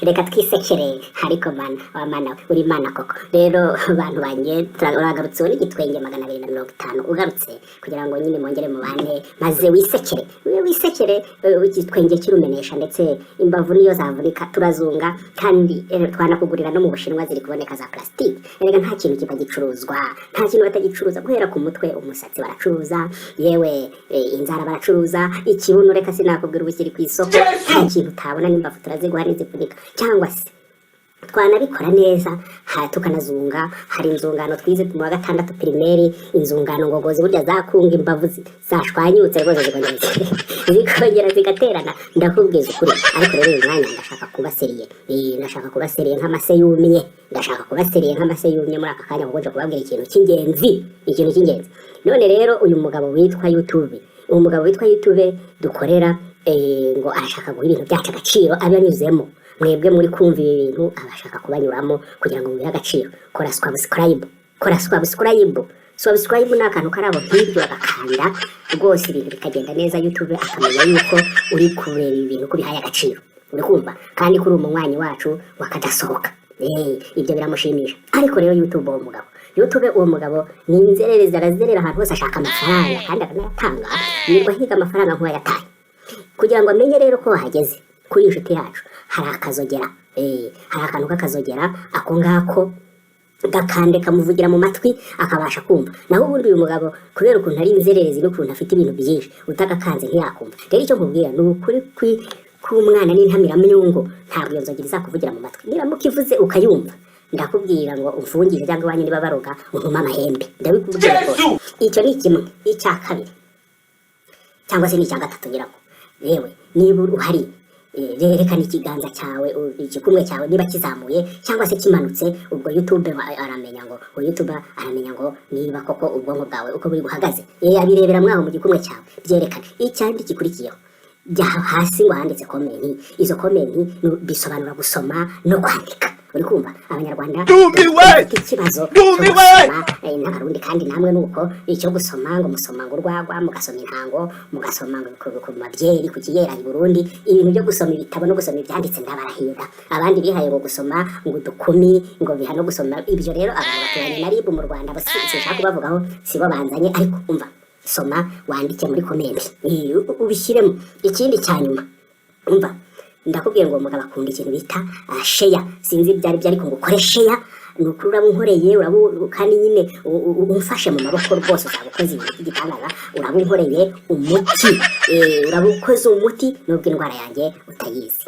Reka twisekere. Ariko mana wa mana we, uri mana koko. Rero bantu banjye, uragarutse ubona igitwenge 250, ugarutse kugira ngo nyine mwongere mubane, maze wisekere, we wisekere. Igitwenge kirumenesha, ndetse imbavu niyo zavunika turazunga. Kandi twanakugurira no mu Bushinwa ziri kuboneka za plastique. Erega nta kintu kitagicuruzwa, nta kintu batagicuruza, guhera ku mutwe, umusatsi baracuruza, yewe inzara baracuruza, ikibuno reka sinakubwira, ubu kiri ku isoko. Nta kintu utabona, n'imbavu turaziguha n'izivunika, cyangwa se twanabikora neza ha, tukanazunga. Hari inzungano twize mu wa gatandatu primaire, inzungano ngogozi, burya zakunga imbavu zashwanyutse rwose, zikongera zigaterana, ndakubwiza ukuri. Ariko rero uyu mwanya ndashaka kuba sérieux. Ndashaka kuba sérieux nk'amase yumye, ndashaka kuba sérieux nk'amase yumye muri aka kanya, kuko nje kubabwira ikintu cy'ingenzi, ikintu cy'ingenzi. None rero uyu mugabo witwa YouTube, uyu mugabo witwa YouTube dukorera, ngo arashaka guha ibintu byacu agaciro abanyuzemo mwebwe muri kumva ibi bintu, abashaka kubanyuramo kugira ngo mubihe agaciro. Kora subscribe, kora subscribe. Subscribe ni akantu kari aho hirya, bagakanda rwose ibintu bikagenda neza, YouTube akamenya yuko uri kureba ibi bintu ko bihaye agaciro, uri kumva, kandi kuri umunywanyi wacu wakadasohoka. Ibyo biramushimisha. Ariko rero YouTube, uwo mugabo YouTube, uwo mugabo ni inzererezi, arazerera ahantu hose ashaka amafaranga kandi akanayatanga, yirirwa ahiga amafaranga nk'uwayataye. Kugira ngo amenye rero ko wahageze kuri iyi nshuti yacu, hari akazogera, hari akantu k'akazogera, ako ngako gakande kamuvugira mu matwi akabasha kumva. Naho ubundi uyu mugabo, kubera ukuntu ari inzererezi n'ukuntu afite ibintu byinshi, utagakanze ntiyakumva. Rero icyo nkubwira ni ukuri k'umwana n'intamiramyungu, ntabwo iyo nzogera izakuvugira mu matwi. Niramuka ivuze ukayumva, ndakubwira ngo umfungire, cyangwa iwanyu niba baroga untume amahembe, ndabikubwira rwose. Icyo ni kimwe. Icya kabiri, cyangwa se ni icya gatatu, ngira ngo yewe niba uhari, rerekana ikiganza cyawe, igikumwe cyawe, niba kizamuye cyangwa se kimanutse. Ubwo YouTube aramenya ngo, ngo YouTube aramenya ngo niba koko ubwonko bwawe uko buri buhagaze. Abirebera mwaho mu gikumwe cyawe, byerekane. Icyandi gikurikiyeho, jya hasi ngo handitse comment. Izo comment bisobanura gusoma no kwandika, uri kumva? Abanyarwanda Ndumiwe! dufite ikibazo cyo Ndumiwe! gusoma, n'Abarundi kandi namwe nuko. Icyo gusoma, ngo musoma ngo urwagwa, mugasoma intango, mugasoma ngo ku mabyeri, ku kiyera i Burundi. Ibintu byo gusoma ibitabo no gusoma ibyanditse, ndabarahira. Abandi bihaye ngo gusoma ngo udukumi, ngo biha no gusoma ibyo. Rero abantu baturanye na RIB mu Rwanda bo sinshaka kubavugaho, sibo banzanye. Ariko umva, soma wandike muri comment, ubishyiremo. Ikindi cya nyuma, umva, ndakubwiye ngo uwo mugabo akunda ikintu bita share. Sinzi ibyo ari byo, ariko ngo ukore share ni ukuri uraba unkoreye, uraba kandi nyine umfashe mu maboko rwose, uzaba ukoze ibintu by'igitangaza, uraba unkoreye umuti, uraba ukoze umuti nubwo indwara yanjye utayizi.